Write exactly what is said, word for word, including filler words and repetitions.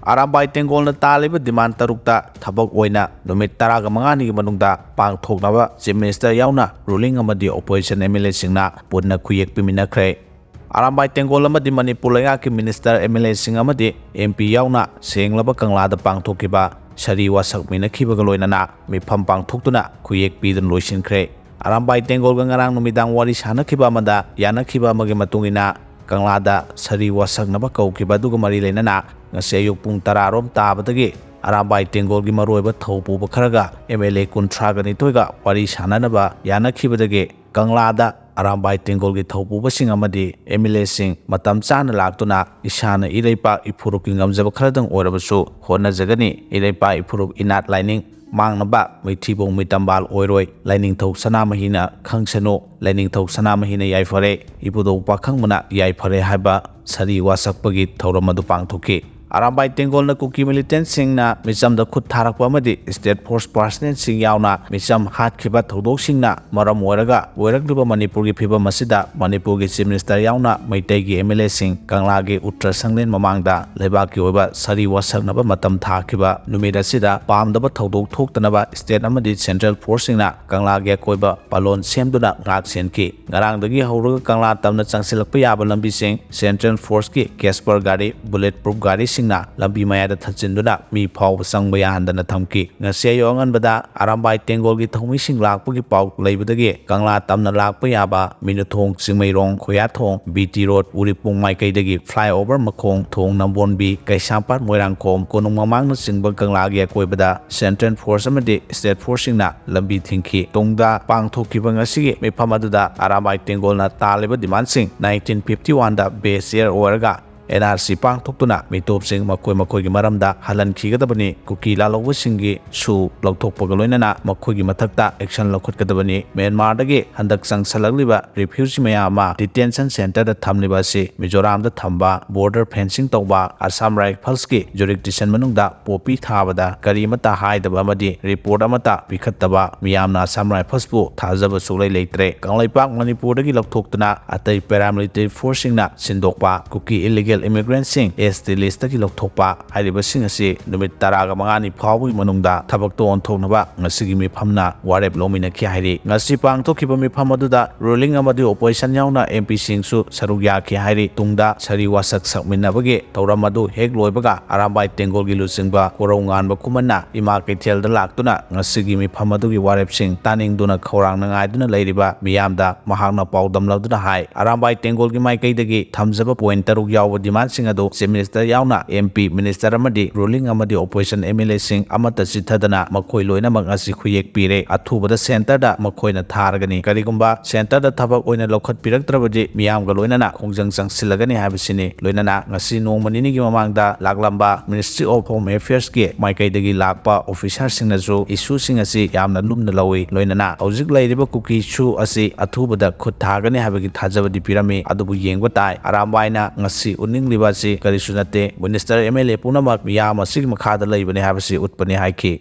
Arambai ꯇꯦꯡꯒꯣꯜꯅ ꯇꯥꯜꯂꯤꯕ demand ꯇꯔꯨꯛꯇ ꯊꯕꯛ ꯑꯣꯏꯅ ꯅꯨꯃꯤꯠ ꯇꯔꯥꯒ ꯃꯉꯥꯅꯤꯒꯤ ꯃꯅꯨꯡꯗ ꯄꯥꯡꯊꯣꯛꯅꯕ Chief Minister ꯌꯥꯎꯅ ruling ꯑꯃꯗꯤ opposition MLA ꯁꯤꯡꯅ ꯄꯨꯟꯅ ꯈꯨꯌꯦꯛ ꯄꯤꯃꯤꯟꯅꯈ꯭ꯔꯦ꯫ ꯑꯔꯥꯝꯕꯥꯏ ꯇꯦꯡꯒꯣꯜ ꯑꯃꯗꯤ ꯃꯅꯤꯄꯨꯔ ꯂꯩꯉꯥꯛꯀꯤ Minister, MLA ꯁꯤꯡ ꯑꯃꯗꯤ MP ꯌꯥꯎꯅ ꯁꯦꯡꯂꯕ ꯀꯪꯂꯥꯗ ꯄꯥꯡꯊꯣꯛꯈꯤꯕ ꯁꯔꯤ ꯋꯥꯁꯛꯃꯤꯟꯅꯈꯤꯕꯒ ꯂꯣꯏꯅꯅ ꯃꯤꯐꯝ ꯄꯥꯡꯊꯣꯛꯇꯨꯅ ꯈꯨꯌꯦꯛ ꯄꯤꯗꯨꯅ ꯂꯣꯏꯁꯤꯟꯈ꯭ꯔꯦ꯫ ꯑꯔꯥꯝꯕꯥꯏ ꯇꯦꯡꯒꯣꯜꯒ ꯉꯔꯥꯡ ꯅꯨꯃꯤꯗꯥꯡ ꯋꯥꯔꯤ ꯁꯥꯟꯅꯈꯤꯕ ꯑꯃꯗ ꯌꯥꯅꯈꯤꯕ ꯑꯃꯒꯤ ꯃꯇꯨꯡ ꯏꯟꯅ, ꯀꯪꯂꯥꯗ ꯁꯔꯤ ꯋꯥꯁꯛꯅꯕ ꯀꯧꯈꯤꯕ ꯑꯗꯨꯒ ꯃꯔꯤ ꯂꯩꯅꯅ ꯉꯁꯤ ꯑꯌꯨꯛ ꯄꯨꯡ ꯇꯔꯥ ꯔꯣꯝ ꯇꯥꯕꯗꯒꯤ ꯑꯔꯥꯝꯕꯥꯏ ꯇꯦꯡꯒꯣꯜꯒꯤ ꯃꯔꯨꯑꯣꯏꯕ ꯊꯧ ꯄꯨꯕ ꯈꯔꯒ MLA ꯀꯨꯟꯊ꯭ꯔꯥꯒ ꯅꯤꯊꯣꯏꯒ ꯋꯥꯔꯤ ꯁꯥꯟꯅꯅꯕ ꯌꯥꯅꯈꯤꯕꯗꯒꯤ, ꯀꯪꯂꯥꯗ ꯑꯔꯥꯝꯕꯥꯏ ꯇꯦꯡꯒꯣꯜꯒꯤ ꯊꯧ ꯄꯨꯕꯁꯤꯡ ꯑꯃꯗꯤ MLA ꯁꯤꯡ ꯃꯇꯝ ꯆꯥꯅ ꯂꯥꯛꯇꯨꯅ ꯏꯁꯥꯅ ꯏꯔꯩꯄꯥꯛ ꯏꯐꯨꯔꯨꯞꯀꯤ ꯉꯝꯖꯕ ꯈꯔꯗꯪ ꯑꯣꯏꯔꯕꯁꯨ ꯍꯣꯠꯅꯖꯒꯅꯤ꯫ ꯏꯔꯩꯄꯥꯛ ꯏꯐꯨꯔꯨꯞ ꯏꯅꯥꯠ ꯂꯥꯏꯅꯤꯡ ꯃꯥꯡꯅꯕ ꯃꯩꯊꯤꯕꯣꯡ ꯃꯩꯇꯝꯕꯥꯜ ꯑꯣꯏꯔꯣꯏ꯫ ꯂꯥꯏꯅꯤꯡꯊꯧ ꯁꯅꯥꯃꯍꯤꯅ ꯈꯪꯁꯅꯨ, ꯂꯥꯏꯅꯤꯡꯊꯧ ꯁꯅꯥꯃꯍꯤꯅ ꯌꯥꯏꯐꯔꯦ, ꯏꯕꯨꯙꯧ ꯄꯥꯈꯪꯕꯅ ꯌꯥꯏꯐꯔꯦ ꯍꯥꯏꯕ ꯁꯔꯤ ꯋꯥꯁꯛꯄꯒꯤ ꯊꯧꯔꯝ ꯑꯗꯨ ꯄꯥꯡꯊꯣꯛꯈꯤ꯫ ꯑꯔꯥꯝꯕꯥꯏ ꯇꯦꯡꯒꯣꯜꯅ ꯀꯨꯀꯤ militant ꯁꯤꯡꯅ ꯃꯤꯆꯝꯗ ꯈꯨꯠ ꯊꯥꯔꯛꯄ ꯑꯃꯗꯤ State Force personnel ꯁꯤꯡ ꯌꯥꯎꯅ ꯃꯤꯆꯝ ꯍꯥꯠꯈꯤꯕ ꯊꯧꯗꯣꯛꯁꯤꯡꯅ ꯃꯔꯝ ꯑꯣꯏꯔꯒ ꯑꯣꯏꯔꯛꯂꯤꯕ ꯃꯅꯤꯄꯨꯔꯒꯤ ꯐꯤꯕꯝ ꯑꯁꯤꯗ ꯃꯅꯤꯄꯨꯔꯒꯤ Chief Minister ꯌꯥꯎꯅ ꯃꯩꯇꯩꯒꯤ MLA ꯁꯤꯡ ꯀꯪꯂꯥꯒꯤ ꯎꯇ꯭ꯔ ꯁꯪꯂꯦꯟ ꯃꯃꯥꯡꯗ ꯂꯩꯕꯥꯛꯀꯤ ꯑꯣꯏꯕ ꯁꯔꯤ ꯋꯥꯁꯛꯅꯕ ꯃꯇꯝ ꯊꯥꯈꯤꯕ ꯅꯨꯃꯤꯠ ꯑꯁꯤꯗ ꯄꯥꯝꯗꯕ ꯊꯧꯗꯣꯛ ꯊꯣꯛꯇꯅꯕ State ꯑꯃꯗꯤ Central Force ꯁꯤꯡꯅ ꯀꯪꯂꯥꯒꯤ ꯑꯀꯣꯏꯕ ꯄꯥꯂꯣꯟ ꯁꯦꯝꯗꯨꯅ ꯉꯥꯛ ꯁꯦꯟꯈꯤ꯫ ꯉꯔꯥꯡꯗꯒꯤ ꯍꯧꯔꯒ ꯀꯪꯂꯥ ꯇꯝꯅ ꯆꯪꯁꯤꯜꯂꯛꯄ ꯌꯥꯕ ꯂꯝꯕꯤꯁꯤꯡ Central Force ꯀꯤ Casper ꯒꯥꯔꯤ, bullet proof ꯒꯥꯔꯤꯁꯤꯡꯅ ꯂꯝꯕꯤ ꯃꯌꯥꯏꯗ ꯊꯠꯆꯤꯟꯗꯨꯅ ꯃꯤ ꯐꯥꯎꯕ ꯆꯪꯕ ꯌꯥꯍꯟꯗꯅ ꯊꯝꯈꯤ꯫ ꯉꯁꯤ ꯑꯌꯨꯛ ꯑꯉꯟꯕꯗ ꯑꯔꯥꯝꯕꯥꯏ ꯇꯦꯡꯒꯣꯜꯒꯤ ꯊꯧꯃꯤꯁꯤꯡ ꯂꯥꯛꯄꯒꯤ ꯄꯥꯎ ꯂꯩꯕꯗꯒꯤ ꯀꯪꯂꯥ ꯇꯝꯅ ꯂꯥꯛꯄ ꯌꯥꯕ ꯃꯤꯅꯨꯊꯣꯡ, ꯆꯤꯡꯃꯩꯔꯣꯡ, ꯈꯣꯌꯥꯊꯣꯡ, BT Road, ꯎꯔꯤꯄꯣꯡ ꯃꯥꯏꯀꯩꯗꯒꯤ flyover ꯃꯈꯣꯡ, ꯊꯣꯡ ꯅꯝꯕꯣꯟꯕꯤ, ꯀꯩꯁꯥꯝꯄꯥꯠ, ꯃꯣꯏꯔꯥꯡꯈꯣꯝ, ꯀꯣꯅꯨꯡ ꯃꯃꯥꯡꯅꯆꯤꯡꯕ ꯀꯪꯂꯥꯒꯤ ꯑꯀꯣꯏꯕꯗ Central Force ꯑꯃꯗꯤ State Force ꯁꯤꯡꯅ ꯂꯝꯕꯤ ꯊꯤꯡꯈꯤ꯫ ꯇꯨꯡꯗ ꯄꯥꯡꯊꯣꯛꯈꯤꯕ ꯉꯁꯤꯒꯤ ꯃꯤꯐꯝ ꯑꯗꯨꯗ ꯑꯔꯥꯝꯕꯥꯏ ꯇꯦꯡꯒꯣꯜꯅ ꯇꯥꯜꯂꯤꯕ demand ꯁꯤꯡ nineteen fifty one ꯗ base year ꯑꯣꯏꯔꯒ NRC ꯄꯥꯡꯊꯣꯛꯇꯨꯅ ꯃꯤꯇꯣꯞꯁꯤꯡ ꯃꯈꯣꯏ ꯃꯈꯣꯏꯒꯤ ꯃꯔꯝꯗ ꯍꯜꯍꯟꯈꯤꯒꯗꯕꯅꯤ, ꯀꯨꯀꯤ ꯂꯥꯜꯍꯧꯕꯁꯤꯡꯒꯤ ꯁꯨ ꯂꯧꯊꯣꯛꯄꯒ ꯂꯣꯏꯅꯅ ꯃꯈꯣꯏꯒꯤ ꯃꯊꯛꯇ action ꯂꯧꯈꯠꯀꯗꯕꯅꯤ, ꯃ꯭ꯌꯥꯟꯃꯥꯔꯗꯒꯤ ꯍꯟꯗꯛ ꯆꯪꯁꯜꯂꯛꯂꯤꯕ refugee ꯃꯌꯥꯝ ꯑꯃ detention centre ꯗ ꯊꯝꯂꯤꯕ ꯑꯁꯤ ꯃꯤꯖꯣꯔꯥꯝꯗ ꯊꯝꯕ, border fencing ꯇꯧꯕ, Assam Rifles ꯀꯤ jurisdiction ꯃꯅꯨꯡꯗ poppy ꯊꯥꯕꯗ ꯀꯔꯤꯃꯠꯇ ꯍꯥꯏꯗꯕ ꯑꯃꯗꯤ report ꯑꯃꯠꯇ ꯄꯤꯈꯠꯇꯕ ꯃꯤꯌꯥꯝꯅ Assam Rifles ꯄꯨ ꯊꯥꯖꯕ ꯁꯨꯛꯂꯩ ꯂꯩꯇ꯭ꯔꯦ꯫ ꯀꯪꯂꯩꯄꯥꯛ ꯃꯅꯤꯄꯨꯔꯗꯒꯤ ꯂꯧꯊꯣꯛꯇꯨꯅ ꯑꯇꯩ paramilitary force ꯁꯤꯡꯅ ꯁꯤꯟꯗꯣꯛꯄ ꯀꯨꯀꯤ illegal immigrantꯁꯤꯡ S T listꯇꯒꯤ ꯂꯧꯊꯣꯛꯄ ꯍꯥꯏꯔꯤꯕꯁꯤꯡ ꯑꯁꯤ ꯅꯨꯃꯤꯠ ꯇꯔꯥꯒ ꯃꯉꯥꯅꯤ ꯐꯥꯎꯕꯒꯤ ꯃꯅꯨꯡꯗ ꯊꯕꯛꯇ ꯑꯣꯟꯊꯣꯛꯅꯕ ꯉꯁꯤꯒꯤ ꯃꯤꯐꯝꯅ ꯋꯥꯔꯦꯞ ꯂꯧꯃꯤꯟꯅꯈꯤ ꯍꯥꯏꯔꯤ꯫ ꯉꯁꯤ ꯄꯥꯡꯊꯣꯛꯈꯤꯕ ꯃꯤꯐꯝ ꯑꯗꯨꯗ ruling ꯑꯃꯗꯤ opposition ꯌꯥꯎꯅ M Pꯁꯤꯡꯁꯨ ꯁꯔꯨꯛ ꯌꯥꯈꯤ ꯍꯥꯏꯔꯤ꯫ ꯇꯨꯡꯗ ꯁꯥꯔꯤ ꯋꯥꯁꯛ ꯁꯛꯃꯤꯟꯅꯕꯒꯤ ꯊꯧꯔꯝ ꯑꯗꯨ ꯍꯦꯛ ꯂꯣꯏꯕꯒ ꯑꯔꯥꯝꯕꯥꯏ ꯇꯦꯡꯒꯣꯜꯒꯤ ꯂꯨꯆꯤꯡꯕ ꯀꯣꯔꯧ ꯉꯥꯟꯕ ꯈꯨꯃꯟꯅ ꯏꯃꯥ ꯀꯩꯊꯦꯜꯗ ꯂꯥꯛꯇꯨꯅ ꯉꯁꯤꯒꯤ ꯃꯤꯐꯝ ꯑꯗꯨꯒꯤ ꯋꯥꯔꯦꯞꯁꯤꯡ ꯇꯥꯅꯤꯡꯗꯨꯅ ꯈꯧꯔꯥꯡꯅ ꯉꯥꯏꯗꯨꯅ ꯂꯩꯔꯤꯕ ꯃꯤꯌꯥꯝꯗ ꯃꯍꯥꯛꯅ ꯄꯥꯎꯗꯝꯂꯗꯨꯅ ꯍꯥꯏ, ꯑꯔꯥꯝꯕꯥꯏ ꯇꯦꯡꯒꯣꯜꯒꯤ ꯃꯥꯏꯀꯩꯗꯒꯤ ꯊꯝꯖꯕ point ꯇꯔꯨꯛ ꯌꯥꯎꯕ demandꯁꯤꯡ ꯑꯗꯨ Chief Minister ꯌꯥꯎꯅ M P, Minister ꯑꯃꯗꯤ ruling ꯑꯃꯗꯤ opposition M L Aꯁꯤꯡ ꯑꯃꯠꯇ ꯆꯤꯠꯊꯗꯅ ꯃꯈꯣꯏ ꯂꯣꯏꯅꯃꯛ ꯉꯁꯤ ꯈꯨꯌꯦꯛ ꯄꯤꯔꯦ꯫ ꯑꯊꯨꯕꯗ centreꯗ ꯃꯈꯣꯏꯅ ꯊꯥꯔꯒꯅꯤ꯫ ꯀꯔꯤꯒꯨꯝꯕ centreꯗ ꯊꯕꯛ ꯑꯣꯏꯅ ꯂꯧꯈꯠꯄꯤꯔꯛꯇ꯭ꯔꯕꯗꯤ ꯃꯤꯌꯥꯝꯒ ꯂꯣꯏꯅꯅ ꯈꯣꯡꯖꯪ ꯆꯪꯁꯤꯜꯂꯒꯅꯤ ꯍꯥꯏꯕꯁꯤꯅꯤ꯫ ꯂꯣꯏꯅꯅ ꯉꯁꯤ ꯅꯣꯡꯃ ꯅꯤꯅꯤꯒꯤ ꯃꯃꯥꯡꯗ ꯂꯥꯛꯂꯝꯕ Ministry of Home Affairsꯀꯤ ꯃꯥꯏꯀꯩꯗꯒꯤ ꯂꯥꯛꯄ officerꯁꯤꯡꯅꯁꯨ issueꯁꯤꯡ ꯑꯁꯤ ꯌꯥꯝꯅ ꯂꯨꯝꯅ ꯂꯧꯏ꯫ ꯂꯣꯏꯅꯅ ꯍꯧꯖꯤꯛ ꯂꯩꯔꯤꯕ ꯀꯨꯀꯤꯁꯨ ꯑꯁꯤ ꯑꯊꯨꯕꯗ ꯈꯨꯠ ꯊꯥꯒꯅꯤ ꯍꯥꯏꯕꯒꯤ ꯊꯥꯖꯕꯗꯤ ꯄꯤꯔꯝꯃꯤ꯫ ꯑꯗꯨꯕꯨ ꯌꯦꯡꯕ ꯇꯥꯏ꯫ ꯑꯔꯥꯝꯕꯥꯏꯅ ꯉꯁꯤ ꯎꯠꯅꯤꯡꯂꯤꯕ ꯑꯁꯤ ꯀꯔꯤꯁꯨ ꯅꯠꯇꯦ꯫ Minister, M L A ꯄꯨꯝꯅꯃꯛ ꯃꯤꯌꯥꯝ ꯑꯁꯤꯒꯤ ꯃꯈꯥꯗ ꯂꯩꯕꯅꯤ ꯍꯥꯏꯕꯁꯤ ꯎꯠꯄꯅꯤ ꯍꯥꯏꯈꯤ꯫